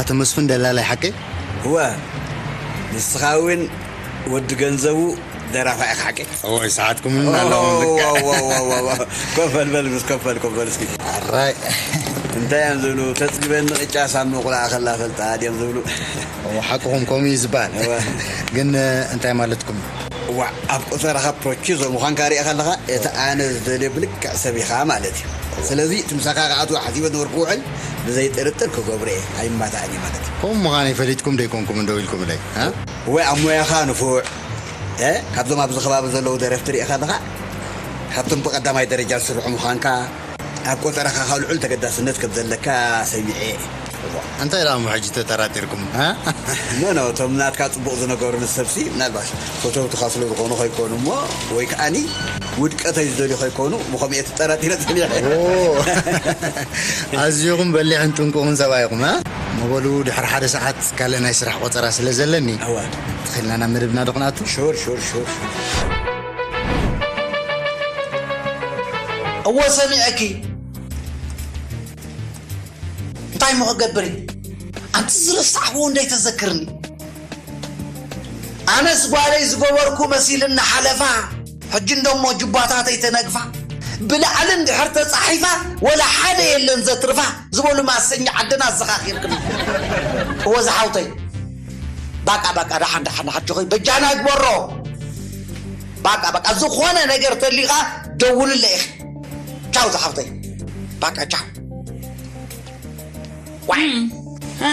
እቲ መስፍን ደላላይ ሓቀይ? እወ፣ ንስኻ እውን ወዲ ገንዘቡ ደራፋ ኢኻ ሓቀይ? እወ፣ ይሰዓትኩም ኣለዎም ልክዕ። ኮፈል በል፣ ምስ ኮፈል፣ ኮፈል እስኪ። ኣራይ። እንታይ እዮም ዝብሉ? ተጽግበኒ ቅጫ ሳሚ ቁልዓ ከላ ፈልጣ ድዮም ዝብሉ? እወ፣ ሓቅኹም ከምኡ እዩ ዝበሃል። እወ። ግን፣ እንታይ ማለትኩም? እዋ፣ ኣብ ቆጸራኻ ፕሮቺዞ ምዃንካ ሪእኻ ኣለኻ፣ እቲ ኣነ ዝደልዮ ብልክዕ ሰብ ኢኻ ማለት እዩ። ስለዚ፣ እቲ ምሳኻ ክኣትዎ ሓሲበ ነበርኩ ውዕል፣ ብዘይ ጥርጥር ክገብሮ እየ፣ ኣይማታእን እየ ማለት እዩ። ከምኡ ምዃነይ ፈሊጥኩም ዶ ኣይኮንኩምን ደው ኢልኩምለይ፣ እ? ወይ ኣብ ሞያኻ ንፉዕ፣ እ? ካብዞም ኣብዚ ከባቢ ዘለዉ ደረፍቲ ሪእኻ ኣለኻ፣ ካብቶም ብቐዳማይ ደረጃ ዝስርሑ ምዃንካ፣ ኣብ ቆጸራኻ ካብ ልዑል ተገዳስነት ከም ዘለካ ሰሚዐ እየ። እንታይ ደኣ እሞ ሕጂ ተጠራጢርኩም፣ እ? ኖ፣ ኖ፣ እቶም ናትካ ጽቡቕ ዝነገሩኒ ሰብሲ፣ ምናልባሽ ፈተውትኻ ስለ ዝኾኑ ከይኮኑ እሞ፣ ወይ ከኣኒ ውድቀተይ ዝደልዩ ከይኮኑ፣ ብኸምኡ እየ ተጠራጢረ ጸኒሐ። ኦ፣ ኣዝኹም በሊሕን ጥንቁቕን ሰብኣይ ኢኹም፣ እ? ምበሉ፣ ድሕሪ ሓደ ሰዓት ካልእ ናይ ስራሕ ቆጸራ ስለ ዘለኒ፣ እወ። ተኺልና ናብ መደብና ዶ ክንኣቱ? ሹር፣ ሹር፣ ሹር፣ ሹር። እወ፣ ሰሚዐኪ። እንታይ እሞ ክገብር እየ? ኣንቲ ዝረሳዕክዎ እንዳይተዘክርኒ። ኣነስ ጓለይ ዝገበርኩ መሲልና ሓለፋ፣ ሕጂ እንደሞ ጅባታተይ ተነግፋ፣ ብላዕልን ድሕር ተጻሒፋ፣ ወላ ሓደ የለን ዘትርፋ ዝበሉ ማሰኛ ዓድና ኣዘኻኺርክኒ። እወ ዝሓውተይ፣ ባቃ ባቃ፣ ደሓን ደሓን፣ ሓጆኺ በጃና ግበሮ። ባቃ ባቃ፣ ዝኾነ ነገር ተሊኻ ደውልለ ኢኺ። ቻው ዝሓውተይ፣ ባቃ ቻው። ዋይ። እም፣ እ፣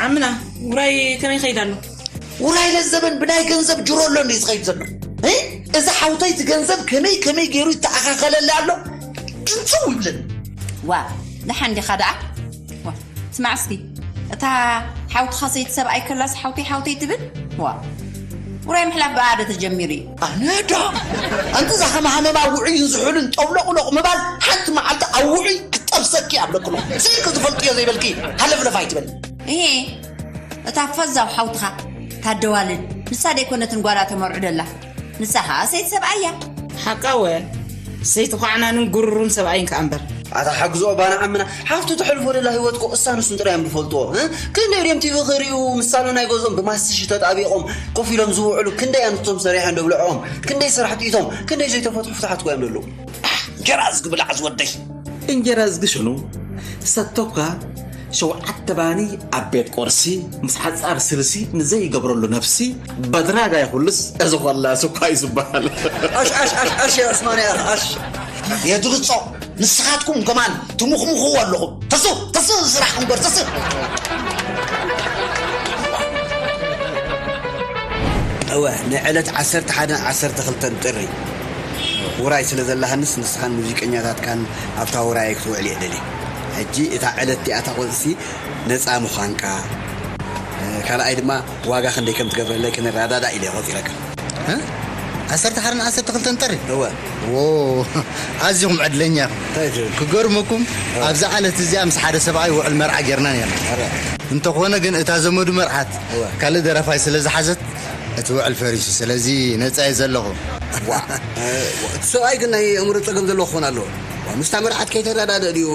ዓምና፣ ውራይ ከመይ ይኸይድ ኣሎ? ውራይ ለዘበን ብናይ ገንዘብ ጅሮ ኣሎ እንዲ ዝኸይድ ዘሎ። እ? እዚ ሓውተይ እቲ ገንዘብ ከመይ ከመይ ገይሩ ይተኣኻኸለለ ኣሎ? ትንጽው ይብለኒ። ዋ፣ ደሓን ዲኻ ደኣ? ዋ፣ ስማዕ እስኪ፣ እታ ሓውትኻ ሰይቲ ሰብኣይ ከላስ ሓውተይ ሓውተይ ትብል? ዋ፣ ውራይ ምሕላፍ ብኣ ዶ ተጀሚሩ እዩ? ኣነ ዶ? ኣንቲ እዛ ከማሃመማ ውዑይን ዝሑልን ጠብሎቕሎቕ ምባል ሓንቲ መዓልቲ ኣብ ውዑይ ክጠብሰኪ ኣብለክሎ። ስኢልኪ ዝፈልጥዮ ዘይበልኪ ሃለፍለፍ ኣይትበል። እሄ፣ እታ ፈዛው ሓውትኻ ታደዋልን ንሳ ደይኮነትን ጓላ ተመርዑ ደላ? ንሳ ኸኣ ሰይቲ ሰብኣይ እያ። ሓቃወ፣ ሰይቲ ኳዕናንን ጉሩሩን ሰብኣይን ከኣ እምበር። ኣታ ሓግዝኦ ባና ዓምና፣ ሓፍቱ ተሕልፎ ደላ ህይወት እኮ እሳ ንሱን ጥራይ እዮም ዝፈልጥዎ፣ እ? ክንደይ ድዮም ቲቪ ክርእዩ፣ ምስ ሳሎን ናይ ገዝኦም ብማስትሽ ተጣቢቖም ኮፍ ኢሎም ዝውዕሉ፣ ክንደይ ኣንስቶም ሰሪሖም ደብልዕኦም፣ ክንደይ ስራሕ ጥኢቶም፣ ክንደይ ዘይተፈትሑ ፍትሓት እኮ እዮም ዘለዉ። እንጀራ እዝጊ ብላዕ ዝወደይ። እንጀራ እዝጊ ሽኑ ሰቶካ ሸውዓተ ባኒ ኣብ ቤት ቁርሲ ምስ ሓጻር ስልሲ ንዘይገብረሉ ነፍሲ በድራጋ ይኹልስ እዚ ኾላ ስኳ እዩ ዝበሃል። ኣሽ፣ ኣሽ፣ ኣሽ፣ ኣሽ፣ ኣሽ፣ ማንያ፣ ኣሽ። የድርጾ፣ ንስኻትኩም ከማን ትሙኽሙኽዎ ኣለኹም። ተሱ፣ ተሱ፣ ስራሕኩም ገር፣ ተሱ። እወ፣ ንዕለት ዓሰርተ ሓደን ዓሰርተ ክልተን ጥሪ ውራይ ስለ ዘለሃንስ ንስኻን ሙዚቀኛታትካን ኣብታ ውራይ ክትውዕል እየ ደልየ። ሕጂ እታ ዕለት እቲኣ እታ ቆጽሲ ነጻ ምዃንካ፣ እ፣ ካልኣይ ድማ ዋጋ ክንደይ ከም ትገብረለይ ክንረዳዳእ ኢለ ቆጺረካ። እ? ዓሰርተ ሓደን ዓሰርተ ክልተን ጥሪ? እወ። ዎ፣ ኣዚኹም ዕድለኛ ኢኹም። እንታይ ትብል? ክገርመኩም፣ እወ። ኣብዛ ዕለት እዚኣ ምስ ሓደ ሰብኣይ ውዕል መርዓ ጌርና ነርና። ኣረ። እንተኾነ ግን እታ ዘመዱ መርዓት እወ። ካልእ ደራፋይ ስለ ዝሓዘት እቲ ውዕል ፈሪሱ። ስለዚ ነጻ እየ ዘለኹ። ዋ፣ እ፣ እቲ ሰብኣይ ግን ናይ ኣእምሮ ጸገም ዘለዎ ክኾን ኣለዎ። ዋ፣ ምስታ መርዓት ከይተረዳድእ ድዩ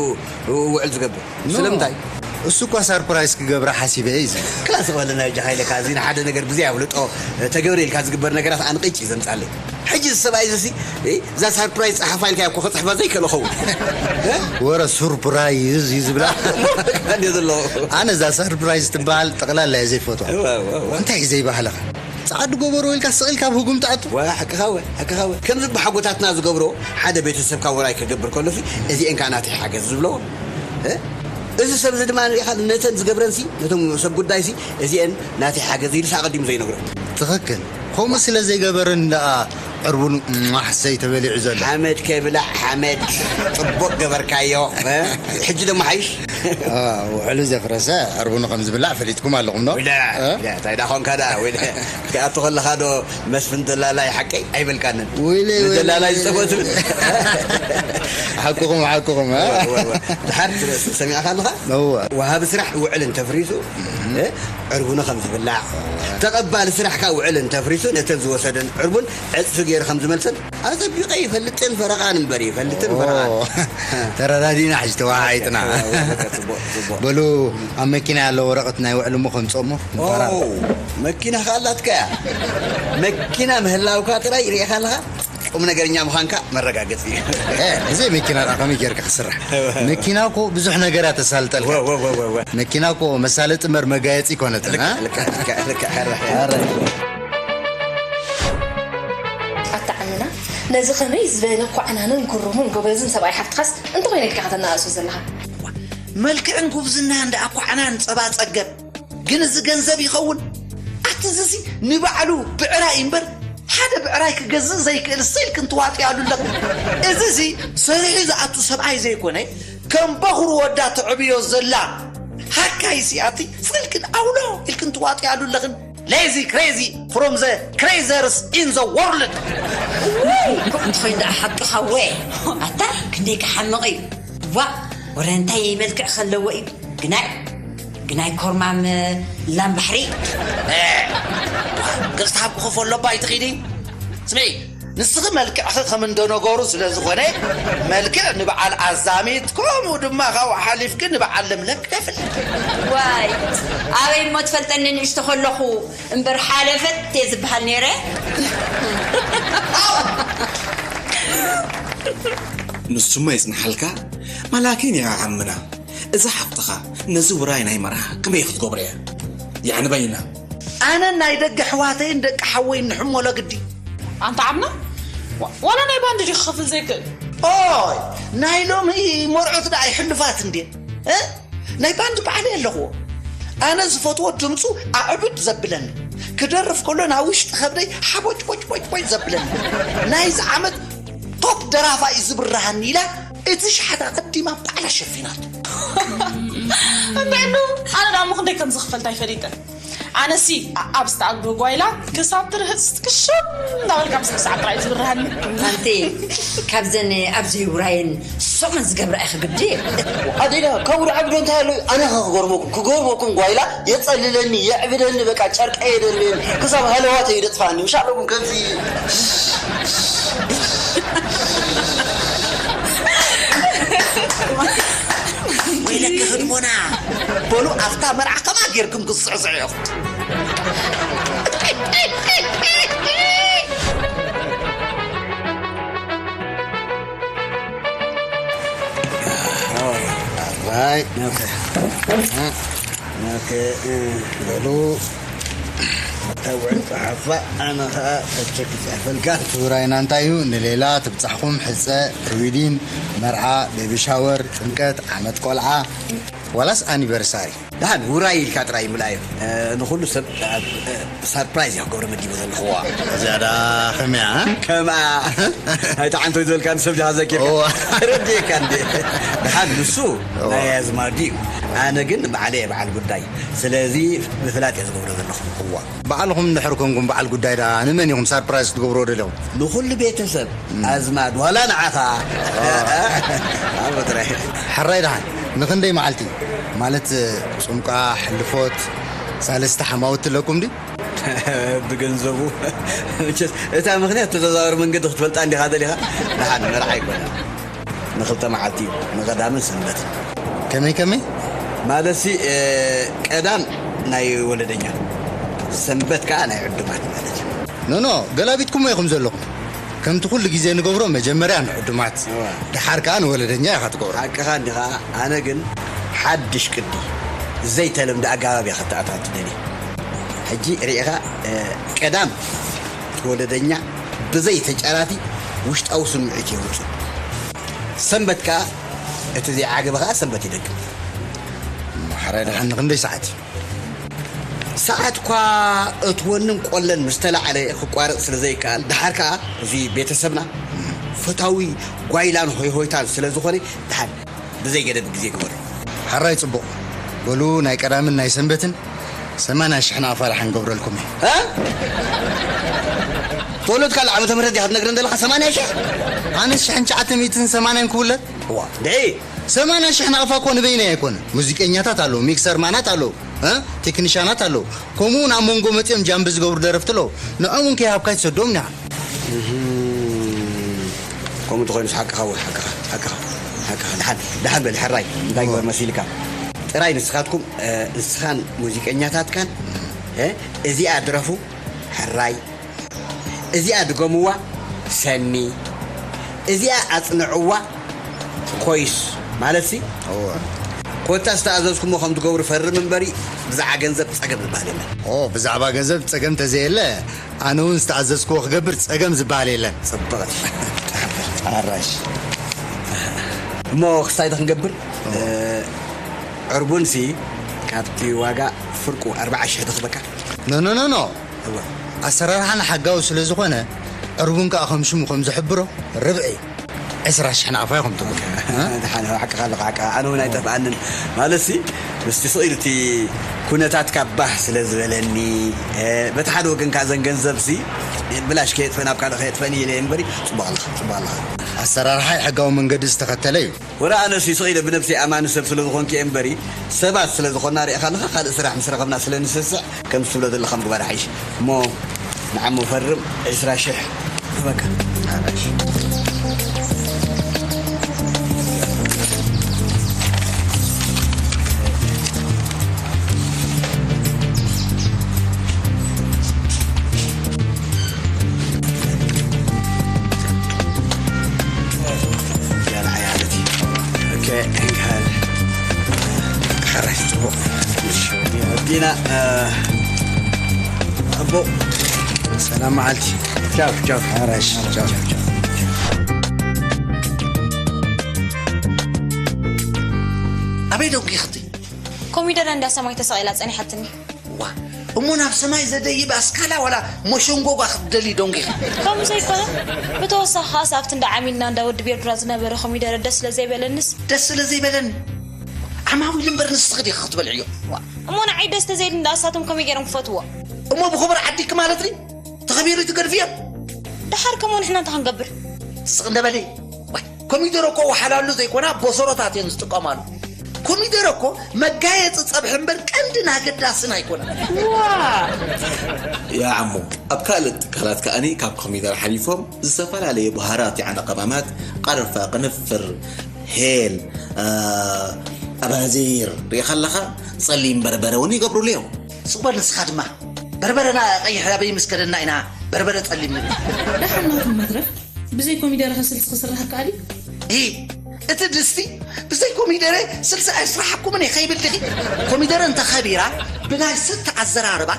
ውዕል ዝገብር? ኖ። ስለምንታይ? እሱ እኳ ሳርፕራይዝ ክገብራ ሓሲበ እየ እዩ ዝብል። ክላስ በለና ሕጂ ሃይለ፣ ካዚ ንሓደ ነገር ብዘይ ኣፍልጦ ተገብረ ኢልካ ዝግበር ነገራት ኣንቂጭ እዩ ዘምጻለይ። ሕጂ እዚ ሰብኣይ እዚ ሲ፣ እ፣ እዛ ሳርፕራይዝ ጸሓፋ ኢልካ እኮ ክጽሕፋ ዘይክእል ኸውን። እ? ወረ ሱርፕራይዝ እዩ ዝብላ። እንዴ ዘሎ። ኣነ እዛ ሳርፕራይዝ ትበሃል ጠቕላላ እየ ዘይፈትዋ። እወ፣ እወ፣ እወ። እንታይ እዩ ዘይባህልኻ? ጸዓዱ ገበሮ ኢልካ ስቕ ኢልካ ኣብ ህጉም ትኣቱ? ዋ፣ ሓቅኻ ወ፣ ሓቅኻ ወ። ከምዚ ብሓጎታትና ዝገብሮ ሓደ ቤተሰብካ ውራይ ክገብር ከሎ ሲ፣ እዚኤን ከኣ ናተይ ሓገዝ ዝብለዎ። እ? እዚ ሰብ እዚ ድማ ርኢኻ ነተን ዝገብረን ሲ፣ ነቶም ሰብ ጉዳይ ሲ፣ እዚኤን ናተይ ሓገዝ ኢሉ ሲ ኣቐዲሙ ዘይነግሮ። ትኽክል። ከምኡ ስለ ዘይገበረን ደኣ ዕርቡን ማሕሰይ ተበሊዑ ዘሎ። ሓመድ ከይብላዕ ሓመድ። ጽቡቕ ገበርካዮ። እ? ሕጂ ደሞ ሓይሽ። አ፣ ውዕሉ ዘፍረሰ ዕርቡኑ ከም ዝብላዕ ፈሊጥኩም ኣለኹም ዶ? ወይለ፣ እ? ወይለ፣ እንታይ ደኣ ኾንካ ደኣ? ወይለ፣ ክትኣቱ ከለኻ ዶ መስፍን ደላላይ ሓቀይ ኣይበልካንን? ወይለ፣ ወይለ፣ ንደላላይ ወይለ። ዝጠፍኦ ትብል? ሓቅኹም፣ ሓቅኹም፣ እ? እወ፣ እወ፣ እወ። ድሓር ሰሚዕካ ኣለኻ? እወ። ወሃቢ ስራሕ ውዕል እንተፍሪሱ፣ እ? ዕርቡኑ ከም ዝብላዕ። ተቐባሊ ስራሕ ከኣ ውዕል እንተፍሪሱ፣ ነተን ዝወሰደን ዕርቡን ዕጽፊ ገይሩ ከም ዝመልሰን ኣጸቢቐ ይፈልጥን ፈረቓን እምበር፣ ይፈልጥን ኦ፣ ፈረቓን። ተረዳዲና ሕጂ ተወሓሒጥና። እወ፣ እወ፣ እወ። በሉ፣ ኣብ መኪና ያለው ወረቐት ናይ ውዕል እሞ ከምፅኦ እሞ ንፈራረም። መኪና ከኣላትካ እያ። መኪና ምህላውካ ጥራይ ርኢኻ ኣለኻ፣ ቁም ነገርኛ ምዃንካ መረጋገፂ እዩ። እዚ መኪና ደኣ ከመይ ጌርካ ክስራሕ? መኪና እኮ ብዙሕ ነገራት ተሳልጠልካ። መኪና እኮ መሳለጢ እምበር መጋየፂ ይኮነትን። ኣታ ዓንና፣ ነዚ ከመይ ዝበለ ኳዕናንን ግሩምን ጎበዝን ሰብኣይ ሓፍትኻስ እንተኾይነ ኢልካ ከተነኣእሶ ዘለኻ? መልክዕን ጉብዝናን ደኣ ኳዕናን ጸባ ጸገብ፣ ግን እዚ ገንዘብ ይኸውን? ኣቲ እዚሲ ንባዕሉ ብዕራይ እምበር ሓደ ብዕራይ ክገዝእ ዘይክእል ስኢል ክንትዋጥያሉ ኣለኹ። እዚሲ ሰሪሑ ዝኣቱ ሰብኣይ ዘይኮነ፣ ከም በኹሪ ወዳ ተዕብዮ ዘላ ሃካይ ሲኣቲ ስኢልክን ኣውሎ ኢልክን ትዋጥያሉ ኣለኽን። Lazy crazy from the crazers in the world. እንተኾይኑ ደኣ ሓቅኻ ወ ኣታ ክንደይ ክሓምቕ እዩ። ዋ፣ ወረ እንታይ መልክዕ ከለዎ እዩ። ግናይ ግናይ ኮርማም ላም ባሕሪ። ገጽ ትሃብ ክኸፎ ኣለባ ኣይትኺዲ። ስምዒ፣ ንስኺ መልክዕኺ ከም እንደ ነገሩ ስለ ዝኾነ፣ መልክዕ ንበዓል ኣዛሚት፣ ከምኡ ድማ ካብኡ ሓሊፍኪ ንበዓል ለምለም ክደፍል። ዋይ፣ ኣበይ እሞ ትፈልጠኒ ንእሽቶ ከለኹ እምበር ሓለፈት እየ ዝበሃል ነይረ። ንሱማ ይጽንሓልካ። ማላኪን እያ ዓምና። እዛ ሓፍትኻ ነዚ ውራይ ናይ መርዓ ከመይ ክትገብሮ እያ? የዕንበይና። ኣነ ናይ ደገ ኣሕዋተይን ደቂ ሓወይን ንሕሞሎ ግዲ። ኣንታ ዓምና፣ ዋላ ናይ ባንድ ድዩ ክኸፍል ዘይክእል? ኦይ፣ ናይ ሎሚ መርዑት ደኣ ይሕልፋት እንዴ? እ? ናይ ባንድ ባዕለይ ኣለኽዎ። ኣነ ዝፈትዎ ድምፁ ኣዕብድ ዘብለኒ፣ ክደርፍ ከሎ ናብ ውሽጢ ከብደይ ሓቦጭቦጭቦጭቦጭ ዘብለኒ። ናይዚ ዓመት ቶፕ ደራፋይ ዝብርሃኒ ኢላ እቲ ሸሓታ ቀዲማ ባዕላ ሸፊናቶ። እንድዕሉ ኣነ ደኣ እሞ ክንደይ ከም ዝኽፈልታ ይፈሊጠ። ኣነሲ ኣብ ዝተኣግዶ ጓይላ ክሳብ ትርህፅ ትክሽም እንዳበልካ ምስ ሰዓት ጥራይ ዝብርሃኒ። ኣንቲ ካብዘን ኣብዚ ውራየን ሶምን ዝገብራ ኢኺ ግዲ። ኣዴና ካብ ውርዓብ ዶ እንታይ ኣሎ? ኣነ ኸ ክገርመኩም ክገርመኩም ጓይላ የፀልለኒ የዕብደኒ በቃ ጨርቃ የደርበየኒ ክሳብ ሃለዋተ ይደጥፋኒ ምሻለኩም ከምዚ ወይለኪ ህድሞና በሉ ኣብታ መርዓ ከማ ጌርኩም ክስዕስዑ ኢኹም። ራይ ኦኬ ኦኬ በሉ ተውዕል ጸሓፋ ኣነ ኸዓ ተቸክ ይጽሕፈልካ እቲ ውራይና እንታይ እዩ ንሌላ ትብጻሕኹም ሕጸ ፕሪዊዲን መርዓ ቤቢ ሻወር ጥምቀት ዓመት ቆልዓ ዋላስ ኣኒቨርሳሪ ደሓን ውራይ ኢልካ ጥራይ ይምላእዮ ንኹሉ ሰብ ሳርፕራይዝ እያ ክገብሮ መዲቡ ዘለኹ ዋ እዚኣ ዳ ከመያ ከምኣ ኣይተዓንቶ ዝበልካ ንሰብ ዲኻ ዘኪርካ ረድየካ እንዴ ደሓን ንሱ ናይ ኣዝማዱ እዩ ኣነ ግን ባዕለ እየ በዓል ጉዳይ ስለዚ ምፍላጥ እየ ዝገብሮ ዘለኹ እዋ ባዕልኹም እንድሕር ኮንኩም በዓል ጉዳይ ዳ ንመን ኢኹም ሳርፕራይዝ ክትገብርዎ ደለኹም ንኹሉ ቤተሰብ ኣዝማድ ዋላ ንዓኻ ኣቦ ጥራይ ሕራይ ደሓን ንኽንደይ መዓልቲ ማለት ጹምቃ ሕልፎት ሳለስተ ሓማውቲ ኣለኩም ድዩ ብገንዘቡ መቸስ እታ ምኽንያት ተዘዋወሪ መንገዲ ክትፈልጣ እንዲኻ ደሊኻ ደሓን መርዓ ኣይኮነ ንኽልተ መዓልቲ እዩ ንቐዳምን ሰንበትን ከመይ ከመይ ማለትሲ ቀዳም ናይ ወለደኛ ሰንበት ከዓ ናይ ዕዱማት ማለት እዩ ኖኖ ገላቢጥኩሞ ኢኹም ዘለኹም ከምቲ ኩሉ ግዜ ንገብሮ መጀመርያ ንዕዱማት ደሓር ከዓ ንወለደኛ ኢኻ ትገብሮ ሓቅኻ እንዲኻ ኣነ ግን ሓድሽ ቅዲ ዘይተለምደ ኣጋባብ እያ ከተኣታቱ ደልየ ሕጂ ርኢኻ ቀዳም ወለደኛ ብዘይ ተጫራቲ ውሽጣዊ ስምዒት የውፅእ ሰንበት ከዓ እቲ ዘይዓገበ ከዓ ሰንበት ይደግም ማሕራይ ደሓን ንክንደይ ሰዓት እዩ ሰዓት እኳ እትወንን ቆለን ምስ ተላዕለ ክቋረፅ ስለ ዘይከኣል፣ ደሓር ከኣ እዚ ቤተሰብና ፈታዊ ጓይላን ሆይሆይታን ስለ ዝኾነ፣ ደሓን ብዘይ ገደብ ግዜ ግበሮ። ሕራይ ጽቡቕ። በሉ ናይ ቀዳምን ናይ ሰንበትን ሰማንያ ሽሕ ናቕፋ ደሓን ገብረልኩም እየ። እ? ተወለድካሉ ዓመተ ምህረት ዲኻ ትነግረን ዘለኻ ሰማንያ ሽሕ? ኣነስ ሽሕን ትሽዓተ ሚእትን ሰማንያን ክውለድ? እዋ፣ ድዒ! ሰማንያ ሽሕ ናቕፋ እኮ ንበይነይ ኣይኮነን። ሙዚቀኛታት ኣለዉ፣ ሚክሰር ማናት ኣለዉ፣ እ? ቴክኒሻናት ኣለዉ። ከምኡ እውን ኣብ መንጎ መጺኦም ጃምብ ዝገብሩ ደረፍቲ ኣለዉ። ንዖም እውን ከይሃብካ ኣይትሰዶም ዲኻ? እህም። ከምኡ እንተኾይኑስ ሓቅኻ እውን ሓቅኻ፣ ሓቅኻ። ደሓን ደሓን በል ሕራይ፣ እንታይ ግበር መሲልካ? ጥራይ ንስኻትኩም፣ እ፣ ንስኻን ሙዚቀኛታትካን፣ እ፣ እዚኣ ድረፉ፣ ሕራይ፣ እዚኣ ድገምዋ፣ ሰኒ፣ እዚኣ ኣጽንዕዋ፣ ኮይስ። ማለት ሲ፣ እወ። ኮታ ዝተኣዘዝኩሞ ከም ትገብሩ ፈርም እምበሪ፣ ብዛዕባ ገንዘብ ጸገም ዝበሃል የለን። ኦ፣ ብዛዕባ ገንዘብ ጸገም ተዘየለ፣ ኣነ እውን ዝተኣዘዝክዎ ክገብር ጸገም ዝበሃል የለን። ጽብቕቲ። ኣራሽ። እሞ ክስታይ ዶ ክንገብር? እ፣ ዕርቡን ሲ፣ ካብቲ ዋጋ ፍርቁ ኣርብዓ ሽሕ ዶ ክበካ? ኖ፣ ኖ፣ ኖ፣ ኖ። እወ። ኣሰራርሓና ሓጋዊ ስለ ዝኾነ፣ ዕርቡን ከኣ ከም ሽሙ ከም ዝሕብሮ፣ ርብዒ ዕስራ ሽሕ ናቕፋ ኢኹም ትብሉ። ደሓን፣ ሓቅኻ ኣለኻ፣ ሓቅኻ። ኣነ እውን ኣይጠፍኣንን። ማለትሲ፣ ምስቲ ስቕ ኢሉ እቲ ኩነታትካ ባህ ስለ ዝበለኒ፣ እ፣ በቲ ሓደ ወገን ከኣ ዘን ገንዘብሲ፣ ብላሽ ከየጥፈን ኣብ ካልእ ከየጥፈን ኢለ እየ እምበሪ፣ ጽቡቕ ኣለኻ፣ ጽቡቕ ኣለኻ። ኣሰራርሓይ ሕጋዊ መንገዲ ዝተኸተለ እዩ። ወላ ኣነሲ ስቕ ኢለ ብነብሰይ ኣማኒ ሰብ ስለ ዝኾንኩ እየ እምበሪ፣ ሰባት ስለ ዝኾንና ርኢኻ ኣለኻ፣ ካልእ ስራሕ ምስ ረኸብና ስለ ንስስዕ፣ ከምዚ ትብሎ ዘለኻ ምግባር ሓይሽ። እሞ ንዓሞ ፈርም፣ ዕስራ ሽሕ። በቃ። ሓራሽ። ኦኬ፣ እንካል። ሓራሽ ጽቡቕ። እሺ፣ ወዲና፣ ወዲና፣ እ፣ ኣቦ፣ ሰላም መዓልቲ። ቻው፣ ቻው። ሓራሽ፣ ቻው፣ ቻው። ኣበይ ደንጒኽቲ? ኮሚደረ እንዳ ሰማይ ተሰቒላ ጸኒሓትኒ። ዋ፣ እሞ ናብ ሰማይ ዘደይብ ኣስካላ ዋላ መሸንጎጓ ክትደሊ ደንጒኺ? ከምኡ ዘይኮነ፣ ብተወሳኺ ከኣስ ኣብቲ እንዳ ዓሚልና እንዳ ወዲ ቤርዱራ ዝነበረ ኮሚደረ ደስ ስለ ዘይበለንስ። ደስ ስለ ዘይበለኒ? ዓማዊል እምበር ንስኺ ዲኺ ክትበልዕዮ? ዋ፣ እሞ ንዓይ ደስ ተዘይልን ደኣ ንሳቶም ከመይ ገይሮም ክፈትዎ? እሞ ብኽቡር ዓዲኪ ማለት ድዩ? ተኸቢሩ ትገድፍዮ? ደሓር ከምኡ ንሕና እንታይ ክንገብር? ስቕ እንደ በሊ። ዋይ፣ ኮሚደረ እኮ ወሓላሉ ዘይኮና ቦሰሮታት እየን ዝጥቀማሉ። ኮሚደረ እኮ መጋየፂ ፀብሒ እምበር ቀንድን ኣገዳስን ኣይኮነን። ዋ! ያ ዓሞ፣ ኣብ ካልእ ትካላት ከኣኒ ካብ ኮሚደረ ሓሊፎም ዝተፈላለየ በሃራት፣ ያዕኒ ቀመማት፣ ቀርፋ፣ ቅንፍር፣ ሄል፣ አ፣ ኣባዚር፣ ርኢኻ ኣለኻ? ጸሊም በርበረ እውን ይገብሩሉ እዮም። ስቕ በል ንስኻ ድማ። በርበረና ቀይሕ ኣበይ ምስ ከደና ኢና በርበረ ጸሊም ንብል። ደሓን ናቱ መትረፍ፣ ብዘይ ኮሚደረ ከ ስልሲ ክስራሕ ይከኣል እዩ? ኢ፣ እቲ ድስቲ ብዘይ ኮሚደረ ስልሲ ኣይስራሓኩምን እየ ከይብል ድኺ? ኮሚደረ እንተኸቢራ ብናይ ስተ ኣዘራርባ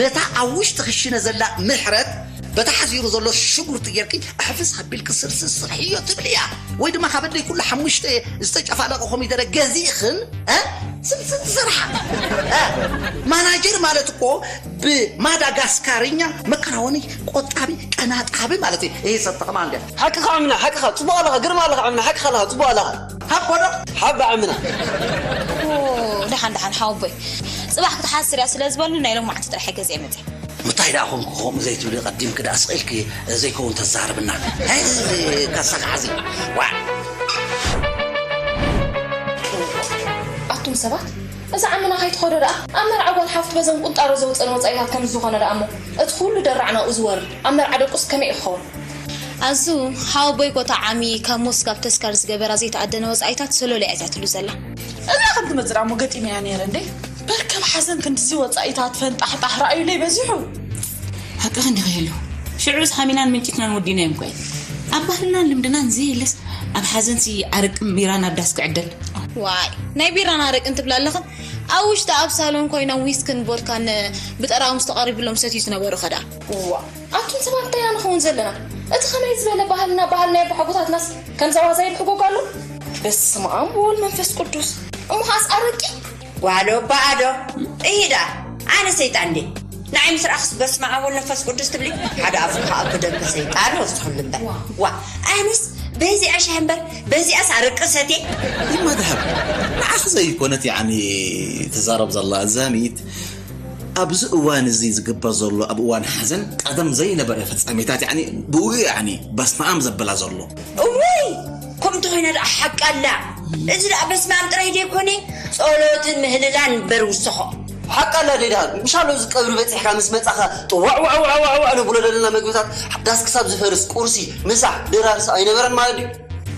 ነታ ኣብ ውሽጢ ክሽነ ዘላ ምሕረት በታ ሓዚሩ ዘሎ ሽጉርቲ ጌርኪ ኣሕፍስ ኣቢልኪ ስልሲ ስርሕዮ ትብል እያ። ወይ ድማ ካብ ኣደይ ኩሉ ሓሙሽተ ዝተጨፋለቐ ኮሚደረ ገዚእኽን፣ እ? ስልሲ ትሰርሓ። እ? ማናጀር ማለት እኮ ብማዳጋስካርኛ መከራወኒ፣ ቆጣቢ፣ ቀናጣቢ ማለት እዩ። ይሄ ሰብ ተኸማ እንደ ሓቅኻ ዓምና፣ ሓቅኻ ጽቡቕ ኣለኻ፣ ግርማ ኣለኻ ዓምና፣ ሓቅኻ ኣለኻ፣ ጽቡቕ ኣለኻ። ሃቦ ዶ? ሓባ ዓምና። ኦ፣ ደሓን፣ ደሓን፣ ሓወቦይ። ጽባሕ ክትሓስር እያ ስለ ዝበሉ ናይ ሎማዕንቲ ጥራሕ ገዚአ መጽእ። ምታይ ደኣ ኾንኩ ከምኡ ዘይትብሊ ቀዲምኪ ደኣ ስቕ ኢልኪ ዘይከውን ተዛርብና። ሄይ፣ ካሳኻ ሓዚ። ዋ። ኣቱም ሰባት፣ እዛ ዓምና ከይትኸዶ ደኣ ኣብ መርዓ ጓል ሓፍቱ በዘን ቁንጣሮ ዘውፀን ወፃኢታት ከም ዝኾነ ደኣ እሞ እቲ ኩሉ ደራዕ ናብኡ ዝወርድ ኣብ መርዓ ደቁስ ከመይ እዩ ክኸውን? ኣዙ፣ ሓወቦይ ኮታ ዓሚ ካብ ሞስ ካብ ተስካር ዝገበራ ዘይተኣደነ ወጻኢታት ሰሎለ እያ ኣትያትሉ ዘላ። እዛ ከም ትመጽእ ደኣ እሞ ገጢመያ ነይረ እንዴ። በርከብ ሓዘን ክንድዚ ወጻኢታት ፈንጣሕጣሕ ረኣዩለይ በዚሑ። ሓቅኺ እንዲኺ ሄሉ። ሽዑስ ሓሚናን ምንጭትናን ወዲናዮም እኮ እየ። ኣብ ባህልናን ልምድናን ዘየለስ ኣብ ሓዘንሲ ኣረቅን ቢራን ኣብ ዳስ ክዕደል። ዋይ፣ ናይ ቢራን ኣረቅን ትብላ ኣለኽን? ኣብ ውሽጢ ኣብ ሳሎን ኮይኖም ዊስክን ቮድካን ብጠራሙስ ተቐሪብሎም ሰትዩ ዝነበሩ ኸ ደኣ። እዋ። ኣቱም ሰባት እንታይ ኢና ንኸውን ዘለና? እቲ ኸመይ ዝበለ ባህልና፣ ባህልና የባሓጎታትናስ ከምዛ ዋዛ ይብሕጎ ኣሎ? በስመ ኣብ ወወልድ መንፈስ ቅዱስ። እሞ ኸኣስ ኣረቂ? ጓሎ ባዶ። እሂ ደኣ፣ ኣነ ሰይጣን ድየ? ንዓይ ምስ ረኣኽስ በስመ ኣብ ወወልድ መንፈስ ቅዱስ ትብሊ? ሓደ ኣፍኪ ኸኣ ብደንበ ሰይጣን ወስኹ ልምበር። ዋ። ዋ፣ ኣነስ በዚኣ ሻሂ እምበር፣ በዚኣስ ኣረቂ ሰትየ። እማ ደሃብ፣ ንዓኺ ዘይኮነት ያዕኒ ትዛረብ ዘላ ዛሚት፣ ኣብዚ እዋን እዚ ዝግበር ዘሎ፣ ኣብ እዋን ሓዘን ቀደም ዘይነበረ ፍጻሜታት፣ ያዕኒ ብኡ፣ ያዕኒ በስመኣም ዘብላ ዘሎ። እውይ! ከምኡ እንተኾይና ደኣ ሓቂ ኣላ። እዚ ደኣ በስመኣም ጥራይ ደይኮነ፣ ጸሎትን ምህልላን እምበር ውሰኾ። ሓቂ ኣላ ደይ ደኣ፣ ምሻሎ እዚ ቀብሪ በጺሕካ ምስ መጻኻ፣ ጥዋዕ ዋዕ ዋዕ ዋዕ ዋዕ ነብሎ ዘለና መግብታት፣ ዳስ ክሳብ ዝፈርስ፣ ቁርሲ፣ ምሳሕ፣ ድራርስ ኣይነበረን ማለት ድዩ?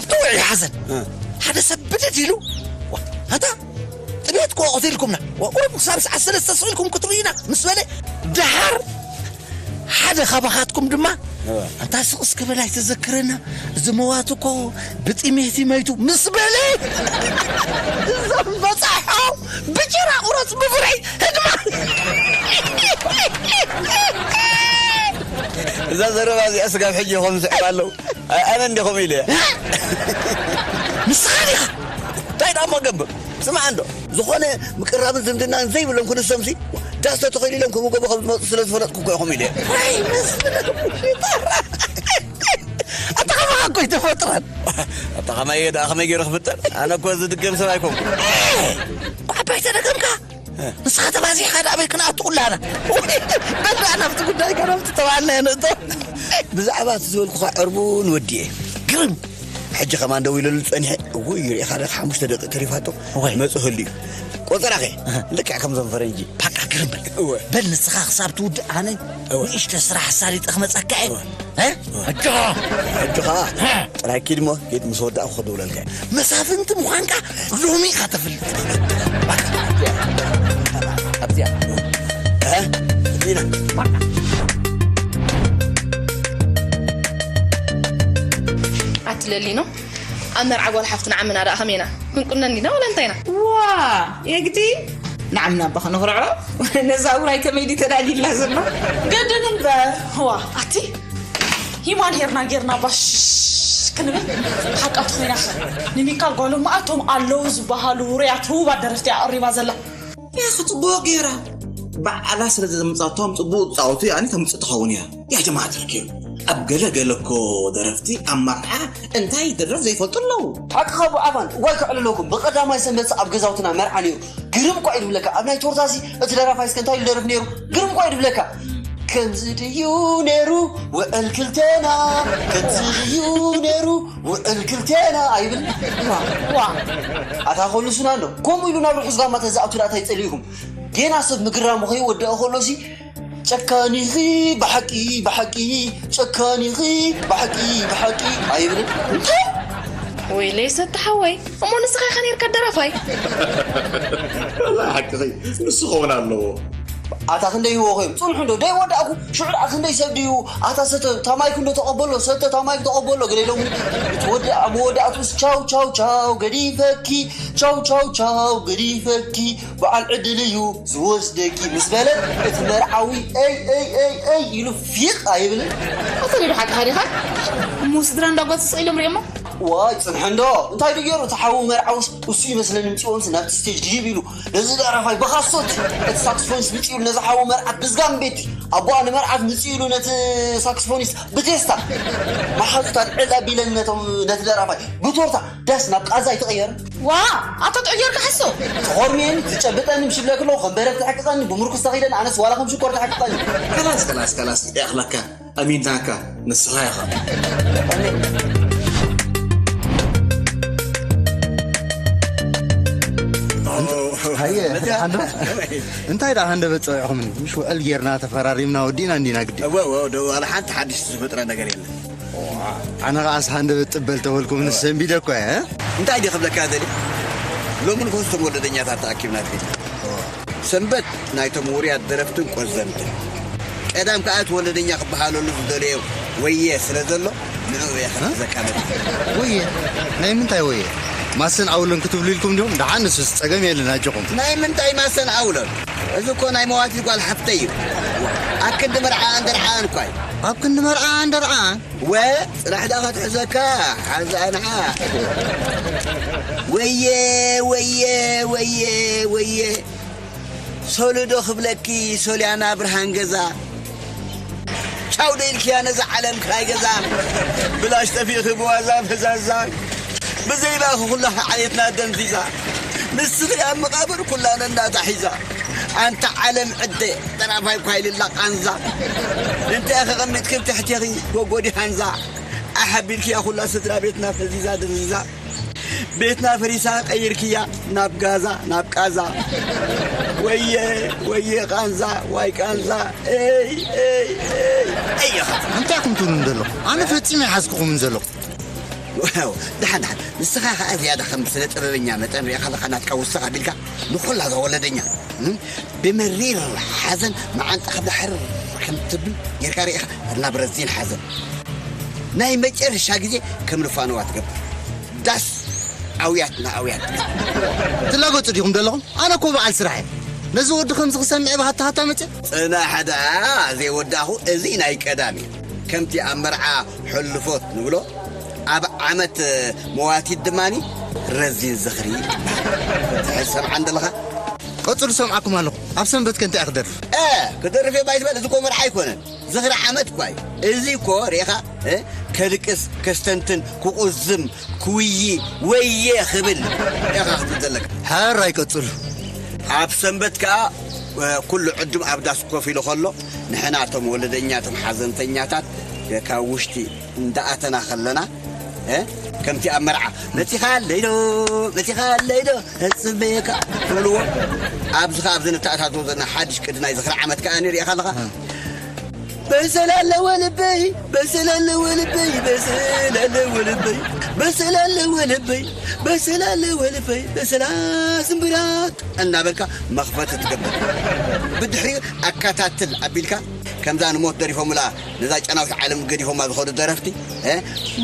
ኣብቲ ውዑይ ሓዘን ሓደ ሰብ ብድድ ኢሉ፣ "ዋ፣ ኣታ ጥሜት ክወቕት ኢልኩምና፣ ዋ፣ ቁሩብ ክሳብ ሰዓት ሰለስተ ስቕ ኢልኩም ክትርእዩና" ምስ በለ፣ ደሓር ሓደ ካባኻትኩም ድማ፣ "ኣንታ ስቕ እስከ በል ኣይተዘክረና፣ እዚ መዋት እኮ ብጥሜት ይመይቱ" ምስ በለ፣ እዞም በጻሖ ብጭራ ቁረጽ ብፍርሒ ህድማ። እዛ ዘረባ እዚኣ ስጋብ ሕጂ ይኾን ስዕብ ኣለዉ። ኣነ እንዲኹም ኢለ። ንስኻ ዲኻ? እንታይ ደኣ እሞ ገብር? ስማዕ እንዶ፣ ዝኾነ ምቅራብን ዝምድናን ዘይብሎም ክንሶምሲ፣ ዳስ ተተኺሉ ኢሎም ከምኡ ገቦ ከም ዝመፁ ስለ ዝፈለጥኩ እኮ ኢኹም ኢለ። ወይ መስፍን ሽጣራ። ኣታ ከማኻ እኮ ኣይተፈጥረን። ኣታ ከማየ ደኣ ከመይ ገይሩ ክፍጠር? ኣነ እኮ ዝድገም ሰብ ኣይኮንኩ። ዓባይ ተደገምካ? ንስኻ ተባዚሕካ ደኣ ኣበይ ክንኣቱ ኩላና? በል ደኣ ናብቲ ጉዳይካ፣ ናብቲ ተባልና የንእቶ። ብዛዕባ እቲ ዝበልኩኻ ዕርቡ ንወዲኤ። ግርም። ሕጂ ከማን ደው ኢለሉ ጸኒሐ። እውይ፣ ሪኢኻ ዶ ሓሙሽተ ደቂቕ ተሪፋቶ? እወ። መጽእ ህሉ እዩ። ቆጸራኸ? እህ። ልክዕ ከምዞም ፈረንጂ። ባቃ ግርም በል። እወ። በል ንስኻ ክሳብ ትውድእ ኣነ እወ። ንእሽተ ስራሕ ኣሳሊጠ ክመጸካ እየ። እወ። እ? እወ። ኣጆኻ። ኣጆኻ። እ። ጥራይ ኪድ እሞ፣ ኪድ ምስ ወዳእኩ ክድውለልካ እየ። መሳፍንቲ ምዃንካ ሎሚ ኢኻ ተፍልጥ። ኣብዚኣ። እ? ዲና። ኣትለሊ ነው። ኣብ መርዓ ጓል ሓፍትና ዓምና ደኣ ከመይና? ክንቁነን ዲና ወላ እንታይ ኢና? ዋ፣ የግዲ ንዓምና እባ ከነኹርዖ። ነዛ ውራይ ከመይ ድዩ ተዳልዩላ ዘሎ? ግድን እምበር። ዋ፣ ኣቲ ሂማን ሄርና ጌርና ባሽ ክንብል ሓቃት ኮይና። ንሚካል ጓሎም ኣቶም ኣለዉ ዝበሃሉ ውሩያት ህቡባት ደረፍቲ ኣቕሪባ ዘላ። ያኺ ጽቡቕ ገይራ። ባዕላ ስለ ዘምጻቶም ጽቡቕ ጻወቱ ያኒ ተምጽእ ትኸውን እያ። ያ ጀማዓ ተርኪብ። ኣብ ገለ ገለ እኮ ደረፍቲ ኣብ መርዓ እንታይ ይድረፍ ዘይፈልጡ ኣለዉ። ሓቅኻ ኣቦ ዓፋን፣ ዋይ ከዕልለኩም። ብቐዳማይ ሰንበት ኣብ ገዛውትና መርዓ ነይሩ። ግርም እኳ እዩ ድብለካ። ኣብ ናይ ቶርታ ሲ እቲ ደራፋይ እስከ እንታይ ኢሉ ደርፍ ነይሩ? ግርም እኳ እዩ ድብለካ። ከምዚ ድዩ ነይሩ ውዕል ክልቴና፣ ከምዚ ድዩ ነይሩ ውዕል ክልቴና ኣይብል። ዋ፣ ዋ። ኣታ ኮሉ ሱና ኣሎ። ከምኡ ኢሉ ናብ ርሑስ ጋማ ተዛእቱ ደኣ እንታይ ጸሊእኩም? ጌና ሰብ ምግራሙ ከይወደአ ከሎ ሲ፣ ጨካኒኺ ብሓቂ፣ ብሓቂ፣ ጨካኒኺ ብሓቂ፣ ብሓቂ ኣይብልን። እንታይ? ወይለይ ሰተ ሓወይ፣ እሞ ንስኻ ኢኻ ነይርካ ደራፋይ? ወላሂ ሓቅኺ፣ ንሱ ክኸውን ኣለዎ። ኣታ ክንደይ ህወኾ እዮም? ጽንሑ እንዶ፣ ደይ ወዳእኩ። ሽዑ ደኣ ክንደይ ሰብ ድዩ? ኣታ ሰተ፣ ታማይክ እንዶ ተቐበሎ፣ ሰተ ታማይክ ተቐበሎ፣ ገለ ኢሎምኒ። እቲ ወዲ ኣብ መወዳእቱስ ቻው፣ ቻው፣ ቻው፣ ገዲፈኪ፣ ቻው፣ ቻው፣ ቻው፣ ገዲፈኪ፣ በዓል ዕድል እዩ ዝወስደኪ ምስ በለ፣ እቲ መርዓዊ፣ ኤይ፣ ኤይ፣ ኤይ፣ ኤይ፣ ኢሉ ፊቕ ኣይብልን? ኣታ ደይ ብሓቅኻ ዲኻ? እሞ ስድራ እንዳጓት ስቕ ኢሎም ሪኦሞ? ዋይ፣ ጽንሐ እንዶ። እንታይ ድዩ ገይሩ? እቲ ሓዉ መርዓውስ እሱ ይመስለኒ ምጽኡንስ ናብቲ ስቴጅ ድይብ ኢሉ። ነዚ ደራፋይ ብኻሶት እቲ ሳክስፎኒስት ምጽኡ ኢሉ ነዚ ሓዉ መርዓት ብዝጋም ቤት ኣቦኣ ንመርዓት ምጽኡ ኢሉ ነቲ ሳክስፎኒስት ብቴስታ መሓዙት ኣልዕል ኣቢለን ነቶም፣ ነቲ ደራፋይ ብቶርታ ዳስ ናብ ቃዛ ኣይተቐየረ። ዋ፣ ኣቶ ጥዑይ ጌርካ ሕሱ። ትኾርምየኒ፣ ትጨብጠኒ፣ ምሽ ብለክ ኣለኹ፣ ከም በረድ ተሕቅቐኒ፣ ብምርኩስ ተኺደኒ፣ ኣነስ ዋላ ከም ሽኮር ተሕቅቐኒ። ከላስ፣ ከላስ፣ ከላስ፣ ይኣኽለካ። ኣሚንናካ፣ ንስኻ ኢኻ። ሃየ፣ መጽኣ። ሓንዶ? እንታይ ደኣ ሃንደበት ጸዊዕኹምኒ? ምሽ ውዕል ጌርና፣ ተፈራሪምና፣ ወዲእና እንዲና ግዲ። እወ፣ እወ፣ ዶ፣ ዋላ ሓንቲ ሓድሽ ዝፈጥረ ነገር የለን። ኣነ ኸኣስ ሃንደበት ጥበል ተበልኩም፣ ንሰንቢደ እኮ እየ። እንታይ ድየ ክብለካ ደልየ? ሎሚ ንኮስቶም ወለደኛታት ተኣኪብና ትብል። ሰንበት ናይቶም ውሩያት ደረፍትን ቆዘምትን። ቀዳም ከኣ እቲ ወለደኛ ክበሃለሉ ዝደለዮ ወየ ስለ ዘሎ፣ ንዕኡ እየ እ? ከሕግዘካ መጺእ። ወየ? ናይ ምንታይ ወየ? ማሰን ኣውለን ክትብሉ ኢልኩም ዲኹም? ደሓን ንሱስ ጸገም የለን ኣጆኹም። ናይ ምንታይ ማሰን ኣውለን? እዚ እኮ ናይ መዋቲ ጓል ሓፍተይ እዩ። ኣብ ክንዲ መርዓኣን ደርዓኣን እኳ እዩ። ኣብ ክንዲ መርዓኣን ደርዓኣን? ወ ጽናሕ ደኣ ክትሕዘካ ሓዛ ንዓ። ወየ፣ ወየ፣ ወየ፣ ወየ። ሶልዶ ክብለኪ ሶልያና ብርሃን ገዛ። ቻው ዶ ኢልክያ ነዛ ዓለም ክራይ ገዛ። ብላሽ ጠፊእኺ ብዋዛ ፈዛዛ። ብዘይባኺ ኩላ ዓሌትና ደንዚዛ። ንስኺ ኣብ መቓብር ኩላ ነናታ ሒዛ። ኣንታ ዓለም ዕደ፣ ጠራፋይ እኳ ኢልላ ቃንዛ። እንታይ ከቐሚጥኪ ኣብ ትሕቴኺ ጎጎዲ ሃንዛ። ኣሕ ኣቢልክያ ኩላ ስድራ ቤትና ፈዚዛ ደንዚዛ። ቤትና ፈሪሳ ቀይርክያ ናብ ጋዛ፣ ናብ ቃዛ። ወየ፣ ወየ ቃንዛ፣ ዋይ ቃንዛ። ኤይ፣ ኤይ፣ ኤይ። ኣይ፣ ኢኻ። እንታይ ኢኹም ትብሉኒ ዘለኹም? ኣነ ፈጺመ ኣይሓዝኩኹምን ዘለኹ። ዋው፣ ደሓን፣ ደሓን። ንስኻ ኸኣ ዝያዳ ከም ስነ ጥበበኛ መጠን ርኢኻ ኣለኻ፣ ናትካ ውስኽ ኣቢልካ ንኹላ እዛ ወለደኛ፣ እም፣ ብመሪር ሓዘን መዓንጣ ከብዳ ሕር ከም ትብል ጌርካ ርኢኻ፣ ናብ ረዚን ሓዘን ናይ መጨረሻ ግዜ ከም ንፋነዋ ትገብር። ዳስ ኣውያትና ኣውያት። ትላገጹ ዲኹም ዘለኹም? ኣነ እኮ በዓል ስራሕ እየ። ነዚ ወዲ ከምዚ ክሰምዕ ብሃታ ሃታ መጽእ? ጽናሕ ደኣ ዘይወዳእኹ፣ እዚ ናይ ቀዳም እዩ። ከምቲ ኣብ መርዓ ሕልፎት ንብሎ፣ ኣብ ዓመት መዋቲት ድማኒ ረዚን ዝኽሪ ይበሃል። ትሕዝ ሰምዓ እንደለኻ? ቀጽሉ፣ ሰምዓኩም ኣለኹ። ኣብ ሰንበት ከ እንታይ እየ ክደርፍ? እ፣ ክደርፍ እየ ባይትበል፣ እዚ እኮ መርዓ ኣይኮነን። ዝኽሪ ዓመት እኳ እዩ። እዚ እኮ ርኢኻ፣ እ፣ ከልቅስ፣ ከስተንትን፣ ክቑዝም፣ ክውዪ፣ ወየ ክብል ኢኻ ክትብል ዘለካ። ሕራይ ቀጽሉ። ኣብ ሰንበት ከኣ፣ እ፣ ኩሉ ዕዱም ኣብ ዳስ ኮፍ ኢሉ ከሎ፣ ንሕና እቶም ወለደኛ፣ እቶም ሓዘንተኛታት፣ እ፣ ካብ ውሽጢ እንዳኣተና ከለና፣ እ፣ ከምቲ ኣብ መርዓ፣ "መጺኻለይ ዶ? መጺኻለይ ዶ? እጽበየካ?" ትብልዎ። ኣብዚ ከኣ ኣብዚ ንተኣታቶ ዘለና ሓድሽ ቅዲ ናይ ዝኽሪ ዓመት ከኣ ንሪኢኻ ኣለኻ። በሰል ኣለዎ ልበይ፣ በሰል ኣለዎ ልበይ፣ በሰል ኣለዎ ልበይ፣ በሰል ኣለዎ ልበይ፣ በሰል ኣለዎ ልበይ፣ በሰላ ስምብራት እናበልካ መኽፈቲ ትገብር። ብድሕሪኡ ኣከታትል ኣቢልካ ከምዛ ንሞት ደሪፎምላ፣ ነዛ ጨናዊት ዓለም ገዲፎማ ዝኸዱ ደረፍቲ፣ እ?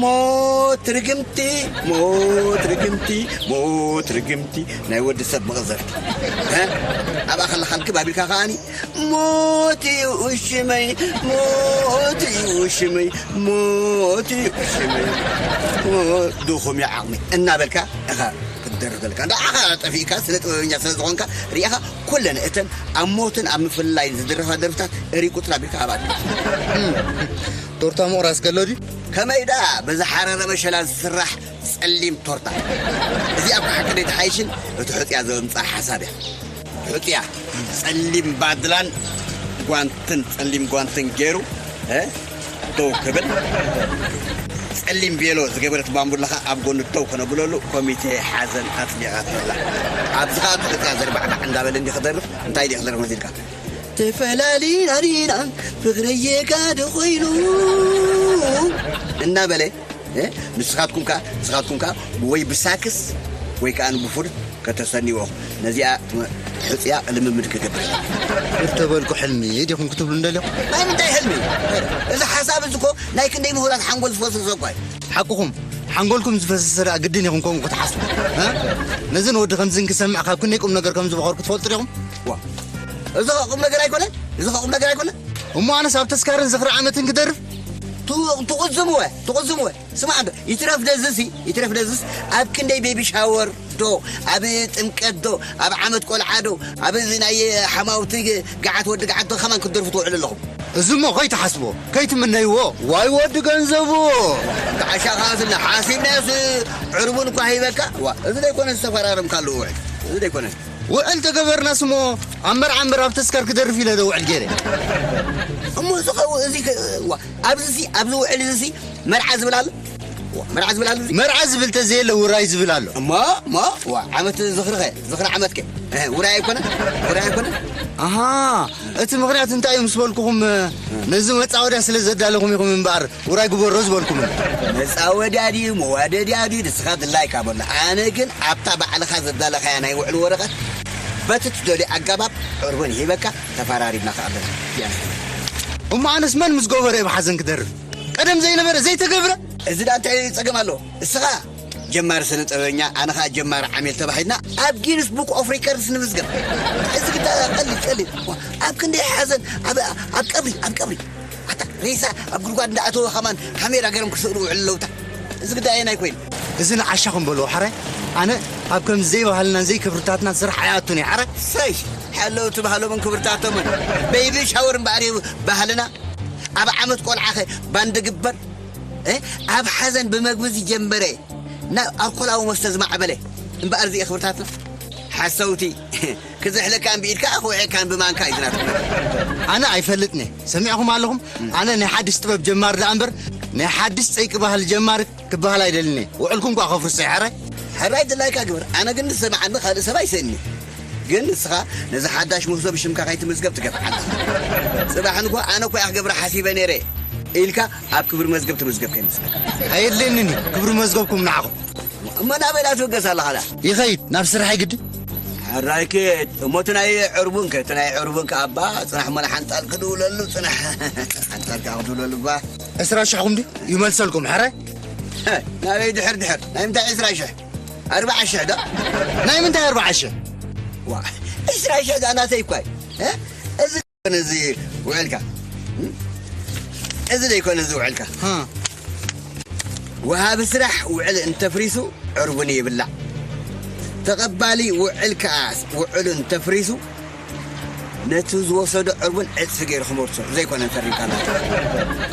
ሞት ርግምቲ፣ ሞት ርግምቲ፣ ሞት ርግምቲ፣ ናይ ወዲ ሰብ መቐዘፍቲ። እ? ኣብኣ ከለኻ ልክብ ኣቢልካ ከኣኒ፣ ሞት እዩ ሽመይ፣ ሞት እዩ ሽመይ፣ ሞት እዩ ሽመይ፣ ሞት ድኹም እዩ ዓቕሚ እናበልካ ኢኻ ክትደርፍ ዘለካ። እንዳ ዓኻ ጠፊእካ ስነ ጥበበኛ ስለ ዝኾንካ ርኢኻ ኩለን እተን ኣብ ሞትን ኣብ ምፍልላይ ዝድረፋ ደርፍታት እሪ ቁጽራ ቢልካ ኣብኣ ትብል። ቶርታ ምቑራስ ከሎ ድዩ? ከመይ ደኣ ብዝሓረረ መሸላ ዝስራሕ ጸሊም ቶርታ። እዚኣ እኮ ሓቂ ደይትሓይሽን እቲ ሕጽያ ዘምጽኣ ሓሳብ እያ። ሕጽያ ጸሊም ባድላን ጓንትን፣ ጸሊም ጓንትን ገይሩ፣ እ፣ ደው ክብል፣ ጸሊም ቬሎ ዝገበረት ባምቡላኻ ኣብ ጎኑ ደው ከነብለሉ ኮሚቴ ሓዘን ኣጽዲቓትላ። ኣብዚ ኸኣ እቲ ሕጽያ ዘርባዕባዕ እንዳበለ እንዲ ክደርፍ፣ እንታይ ድዩ ክደርፍ መሲልካ? ተፈላሊና ዲና ፍቕረየካ ዶ ኮይኑ እናበለ፣ እ፣ ንስኻትኩም ከኣ፣ ንስኻትኩም ከኣ ወይ ብሳክስ ወይ ከኣ ብፉር ከተሰንይዎ ኢኹም። ነዚኣ ትመ-፣ ሕጽያ ልምምድ ክገብር። እተበልኩ ሕልሚ ዲኹም ክትብሉ እንደለኹም? ናይ ምንታይ ሕልሚ? እዚ ሓሳብ እዚ እኮ ናይ ክንደይ ምሁራት ሓንጎል ዝፈሰሶ እኳ እዩ። ሓቅኹም፣ ሓንጎልኩም ዝፈሰሰ ደኣ ግድን ኢኹም ከምኡ ክትሓስቡ። እ? ነዚ ንወዲ ከምዚ እንክሰምዕ ካብ ክንደይ ቁም ነገር ከም ዝበኸርኩ ትፈልጡ ዲኹም? ዋ፣ እዚ ኸ ቁም ነገር ኣይኮነን? እዚ ኸ ቁም ነገር ኣይኮነን? እሞ ኣነስ ኣብ ተስካርን ዝኽሪ ዓመትን ክደርፍ? ቱ-፣ ትቑዝምወ፣ ትቑዝምወ። ስማዕ እንዶ፣ ይትረፍ ደዝሲ፣ ይትረፍ ደዝስ፣ ኣብ ክንደይ ቤቢ ሻወር ዶ፣ ኣብ ጥምቀት ዶ፣ ኣብ ዓመት ቆልዓ ዶ፣ ኣብ እዚ ናይ ሓማውቲ ገዓት ወዲ ገዓት ዶ ከማን ክትደርፉ ትውዕሉ ኣለኹም? እዚ እሞ ከይትሓስቦ፣ ከይትምነይዎ። ዋይ ወዲ ገንዘቡ! እንተ ዓሻ ከኣ ስለ ሓሲብናዮስ ዕርቡን እኳ ሂበካ። ዋ፣ እዚ ደይኮነ ዝተፈራረምካሉ ውዕል? እዚ ደይኮነ? ውዕል ተገበርናስ እሞ ኣብ መርዓ እምበር ኣብ ተስካር ክደርፍ ኢለ ዶ ውዕል ገይረ? እሞ እዚ ኸው-፣ እዚ ከ-፣ ዋ፣ ኣብዚ ሲ-፣ ኣብዚ ውዕል እዚ ሲ መርዓ ዝብል ኣሎ? ዋ፣ መርዓ ዝብል ኣሎ እዚ? መርዓ ዝብል ተዘየለ ውራይ ዝብል ኣሎ። እሞ፣ እሞ፣ ዋ፣ ዓመት ዝኽሪ ኸ? ዝኽሪ ዓመት ከ? እ፣ ውራይ ኣይኮነ? ውራይ ኣይኮነ? ኣሃ፣ እቲ ምኽንያት እንታይ እዩ ምስ በልኩኹም፣ ነዚ መጻወድያ ስለ ዘዳለኹም ኢኹም እምበኣር፣ ውራይ ግበሮ ዝበልኩምን። መጻወድያ ድዩ መዋደድያ ድዩ ንስኻ ድላይካ በሎ። ኣነ ግን ኣብታ ባዕልኻ ዘዳለኻያ ናይ ውዕል ወረቐት በቲ ትደልዮ ኣገባብ ዕርቡን ሂበካ ተፈራሪምና ከኣ ኣለና። እሞ ኣነስ መን ምስ ገበሮ እየ ብሓዘን ክደርፍ? ቀደም ዘይነበረ ዘይተገብረ? እዚ ደኣ እንታይ ጸገም ኣለዎ? እስኻ ጀማሪ ስነ ጥበበኛ፣ ኣነ ኸኣ ጀማሪ ዓሚል ተባሂልና ኣብ ጊንስ ቡክ ኦፍ ሪከርድስ ንምዝገብ። እዚ ግዳ ቀሊል ቀሊል። ኣብ ክንደይ ሓዘን፣ ኣብ፣ ኣብ ቀብሪ፣ ኣብ ቀብሪ። ኣታ ሬሳ ኣብ ጉድጓድ እንዳኣተወ ከማን ካሜራ ገይሮም ክስእሉ ውዕል ኣለውታ። እዚ ግዳ ኣየናይ ኮይኑ? እዚ ንዓሻኹም በልዎ ሓራይ። ኣነ ኣብ ከምዚ ዘይባህልናን ዘይክብርታትናን ስራሕ ኣይኣቱን እየ ሓራይ። ሰይ፣ ሓለውቲ ባህሎምን ክብርታቶምን። ቤቢ ሻወር እምበኣር እዩ ባህልና። ኣብ ዓመት ቆልዓኸ ባንድ ግበር። እ? ኣብ ሓዘን ብመግቢ ዝጀመረ ናብ ኣልኮላዊ መስተ ዝማዕበለ እምበኣር እዚ ክብርታትና። ሓሰውቲ። ክዝሕለካን ብኢድካ ክውዕካን ብማንካ እዩ ዝናትኩም። ኣነ ኣይፈልጥን እየ። ሰሚዕኹም ኣለኹም? ኣነ ናይ ሓድሽ ጥበብ ጀማሪ ደኣ እምበር ናይ ሓድሽ ጸይቂ ባህሊ ጀማሪ ክበሃል ኣይደልን እየ። ውዕልኩም ኳ ከፍርሶ እየ፣ ሕራይ? ሕራይ ድላይካ ግበር። ኣነ ግን ዝሰምዓኒ ካልእ ሰብ ኣይስእንኒ። ግን ንስኻ ነዚ ሓዳሽ ምህዞ ብሽምካ ከይትምዝገብ ትገፍዓና። ጽባሕ ንግሆ ኣነ እኮ እያ ክገብራ ሓሲበ ነይረ ኢልካ ኣብ ክብሪ መዝገብ ትምዝገብ ከይመስለካ። ኣየድልየንን እዩ ክብሪ መዝገብኩም ንዓኹም። እሞ ናበይ ዳ ትብገስ ኣለኻ ዳ? ይኸይድ፣ ናብ ስራሐይ ግድን። ሕራይ ክድ፣ እሞ እቲ ናይ ዕርቡን ከ፣ እቲ ናይ ዕርቡን ከ ኣባ፣ ጽናሕ እሞ ንሓንጻል ክድውለሉ፣ ጽናሕ። ሓንጻል ከኣ ክድውለሉ እባ። ዕስራ ሽሕኹም ድዩ ይመልሰልኩም፣ ሕራይ? ሀ፣ ናበይ ድሕር ድሕር? ናይ ምንታይ ዕስራ ሽሕ? ኣርብዓ ሽሕ ዶ? ናይ ምንታይ ኣርብዓ ሽሕ? ዋ፣ ዕስራ ሽሕ ዳ ናተይ እኳ እዩ። እ? እዚ ደይኮነ እዚ ውዕልካ። እ? እዚ ደይኮነ እዚ ውዕልካ። ሃ። ወሃቢ ስራሕ ውዕል እንተፍሪሱ ዕርቡን ይብላዕ። ተቐባሊ ውዕል ከኣ ውዕሉ እንተፍሪሱ ነቲ ዝወሰዶ ዕርቡን ዕጽፊ ገይሩ ክመልሶ ዘይኮነ ፈሪምካ ኣለኻ።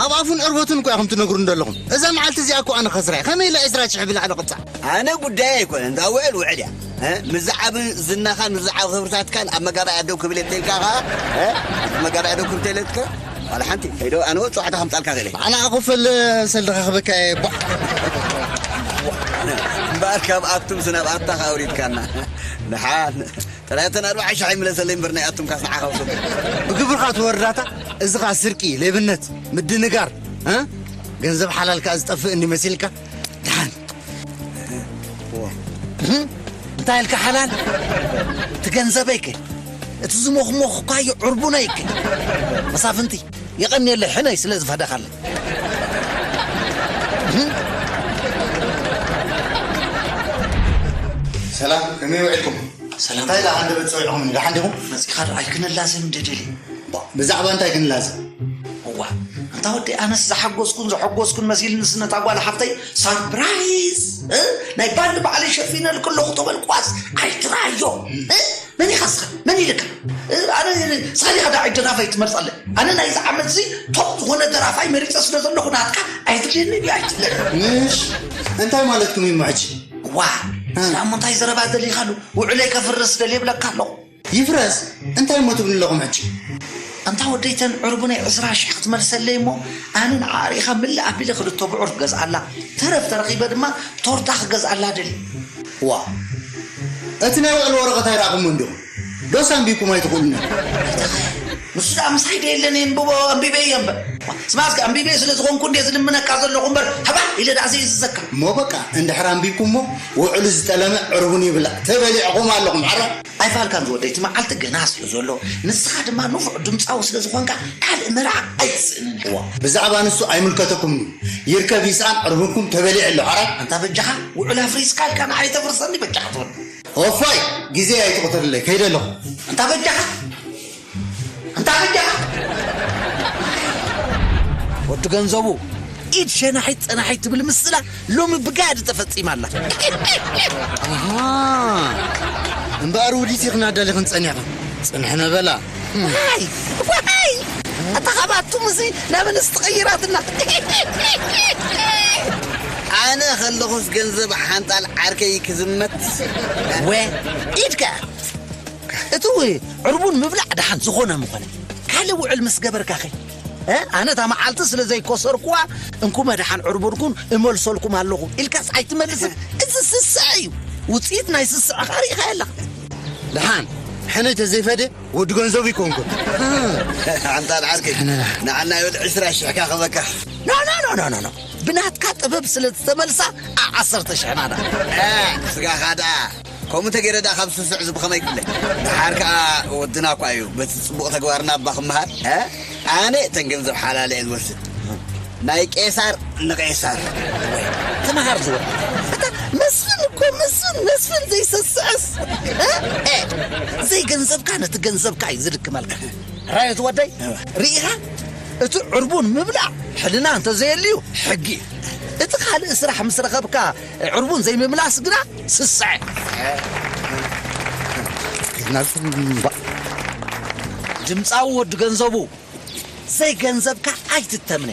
ኣብ ኣፉን ዕርበቱን እኮ ኢኹም ትነግሩኒ ዘለኹም። እዛ መዓልቲ እዚኣ እኮ ኣነ ከስራ እየ። ከመይ ኢለ ዕስራ ሽሕ ብላዕሊ ቅጻዕ? ኣነ ጉዳይ ኣይኮነን። እዛ ውዕል ውዕል እያ። እ? ምስ ዝዓቢ ዝናኻን ምስ ዝዓቢ ክብርታትካን ኣብ መጋባእያ ደው ክብል እየ እንተኢልካ ኸዓ፣ እ? ኣብ መጋባእያ ደው ክብል እንተኢልካ፣ ዋላ ሓንቲ ከይዶ ኣነ እውን ጸዋዕታ ከምጻልካ ክእል እየ። ኣነ ኣኹፈል ሰልድኻ ክበካ እየ። ቧዕ። እምበኣር ካብ ኣክቱምስ ናብ ኣታ ከኣ ኣውሪድካና። ደሓን። ጥራይ እተን ኣርብዓ ሽሕ ኣይምለሰለይ እምበር ናይ ኣቱም ካስ ንዓኻ ውሰዱ። ብግብርኻ እቲ ወረዳታ፣ እዚኻ ስርቂ፣ ሌብነት፣ ምድንጋር፣ እ? ገንዘብ ሓላል ከኣ ዝጠፍእ እንዲ መሲልካ፣ ደሓን። እ? እንታይ ኢልካ ሓላል? እቲ ገንዘበይከ? እቲ ዝሞኽሞኽኳዮ ዕርቡነይከ? መሳፍንቲ፣ የቐንየለይ ሕነይ ስለ ዝፈደኻለይ። ሰላም፣ ከመይ ውዒልኩም? ሰላም። እንታይ ኢላ ሃንደበት ጸዊዕኹምኒ? ደሓን ዲኹም? መጺኻ ዶ ኣይክንላዘም እንደ ደልየ። ብዛዕባ እንታይ ክንላዘም? እዋ፣ ኣንታ ወደይ፣ ኣነስ ዝሓጎስኩን ዘሐጎስኩን መሲልንስ ነታ ጓል ሓፍተይ ሰርፕራይዝ፣ እ? ናይ ባንድ ባዕለይ ሸፊነልኪ ኣለኹ ተበልክዋስ ኣይትርኣዮ። እ? መን ኢኻ እስኻ? መን ኢልካ? እ፣ ኣነ፣ ንስኻ ዲኻ ደኣ ደራፋይ ትመርጸለይ? ኣነ ናይዚ ዓመትዚ ቶፕ ዝኾነ ደራፋይ መሪጸ ስለ ዘለኹ ናትካ ኣይትድልየኒ ድዩ ኣይትብለኒ? ምሽ፣ እንታይ ማለትኩም እዩ ሕጂ? ዋ፣ እ። ስለ እሞ እንታይ ዘረባ ደሊኻሉ? ውዕለይ ከፍርስ ደልየ እብለካ ኣለኹ። ይፍረስ? እንታይ እሞ ትብሉ ኣለኹም ሕጂ? ኣንታ ወደይ፣ ተን ዕርቡነይ ዕስራ ሽሕ ክትመልሰለይ እሞ፣ ኣነ ንዓ ርኢኻ ምልእ ኣቢለ ክልተ ብዑር ክገዝኣላ፣ ተረፍ ተረኺበ ድማ ቶርታ ክገዝኣላ ደልየ። ዋ፣ እቲ ናይ ውዕል ወረቐት ኣይረኣኹሞ እንዲኹም? ዶስ ኣንቢብኩም ኣይትኽእሉን ኢኹም? ንሱ ደኣ ምሳይ ዶ የለን የንብቦ፣ ኣንቢበ እየ እምበር። ስማ እስከ፣ ኣንቢበ ስለ ዝኾንኩ እንድየ ዝልምነካ ዘለኹ እምበር፣ ሃባ ኢለ ደኣ ዘየዝዘካ። እሞ በቃ፣ እንድሕር ኣንቢብኩሞ፣ ውዕሉ ዝጠለመ ዕርቡን ይብላዕ። ተበሊዕኹም ኣለኹም፣ ዓራ። ኣይፋልካን ዝወደይ፣ እቲ መዓልቲ ገና ስለ ዘሎ፣ ንስኻ ድማ ንፉዕ ድምጻዊ ስለ ዝኾንካ፣ ካልእ መርዓ ኣይትስእንን ኢኻ። ብዛዕባ ንሱ ኣይምልከተኩምን እዩ። ይርከብ ይስኣን፣ ዕርቡንኩም ተበሊዑ ኣሎ፣ ዓራ። ኣንታ በጃኻ፣ ውዕል ኣፍሪስካ ኢልካ ንዓይ ተፍርሰኒ፣ በጃኻ ትወደይ። ኦፋይ፣ ግዜ ኣይትቕተለለይ፣ ከይደ ኣለኹ። ኣንታ በጃኻ፣ ኣንታ በጃኻ። ወዲ ገንዘቡ፣ ኢድ ሸናሒት ጸናሒት ትብል ምስላ ሎሚ ብጋዲ ተፈጺማ ኣላ። ኣሃ፣ እምበኣር ውዲት ኢኽና ደሊኽን ጸኒሕኽን። ጽንሕነ በላ። ዋይ፣ ዋይ፣ ኣታ ካብ ኣቱም እዚ ናብ ኣንስቲ ቀይራትና። ኣነ ከለኹስ ገንዘብ ሓንጣል ዓርከይ ክዝመት። ወ፣ ኢድካ። እቲ ዕርቡን ምብላዕ ደሓን ዝኾነ ምኾነ፣ ካልእ ውዕል ምስ ገበርካኸ? እ? ኣነ እታ መዓልቲ ስለ ዘይኮሰርኩዋ፣ እንኩመ ደሓን ዕርቡንኩም እመልሰልኩም ኣለኹ ኢልካስ ኣይትመልስን። እዚ ስስዐ እዩ። ውጽኢት ናይ ስስዐኻ ርኢኻዮ ኣለኻ። ደሓን፣ ሕነ ተዘይፈደ ወዲ ገንዘቡ ይኮንኩን። ሓንታ ዓርከይ፣ ንዓና ይብል ዕስራ ሽሕካ ክበካ። ኖ፣ ኖ፣ ኖ፣ ኖ፣ ኖ፣ ኖ። ብናትካ ጥበብ ስለ ዝተመልሳ፣ ዓ-፣ ዓሰርተ ሽሕና ደኣ። እ፣ ስጋኻ ደኣ። ከምኡ እንተገይረ ደኣ ካብ ስሱዕ እዚ ብኸመይ ክፍለ? ደሓር ከኣ ወድና እኳ እዩ፣ በቲ ጽቡቕ ተግባርና እባ ክመሃር። እ? ኣነ እተን ገንዘብ ሓላለ እየ ዝወስድ። ናይ ቄሳር ንቄሳር። ተመሃር ዝወ-፣ ኣታ መስፍን እኮ መስፍን፣ መስፍን ዘይሰስዐስ። እ? እ፣ ዘይገንዘብካ ነቲ ገንዘብካ እዩ ዝልክመልካ። ራየት ወደይ፣ እዋ። ርኢኻ? እቲ ዕርቡን ምብላዕ ሕልና እንተዘየልዩ ሕጊ እዩ። እቲ ካልእ ስራሕ ምስ ረኸብካ ዕርቡን ዘይምምላስ ግና ስስዐ። ድምፃዊ ወዲ ገንዘቡ፣ ዘይገንዘብካ ኣይትተምነ።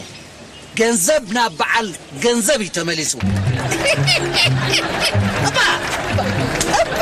ገንዘብ ናብ በዓል ገንዘብ እዩ ተመሊሱ። እባ! እባ!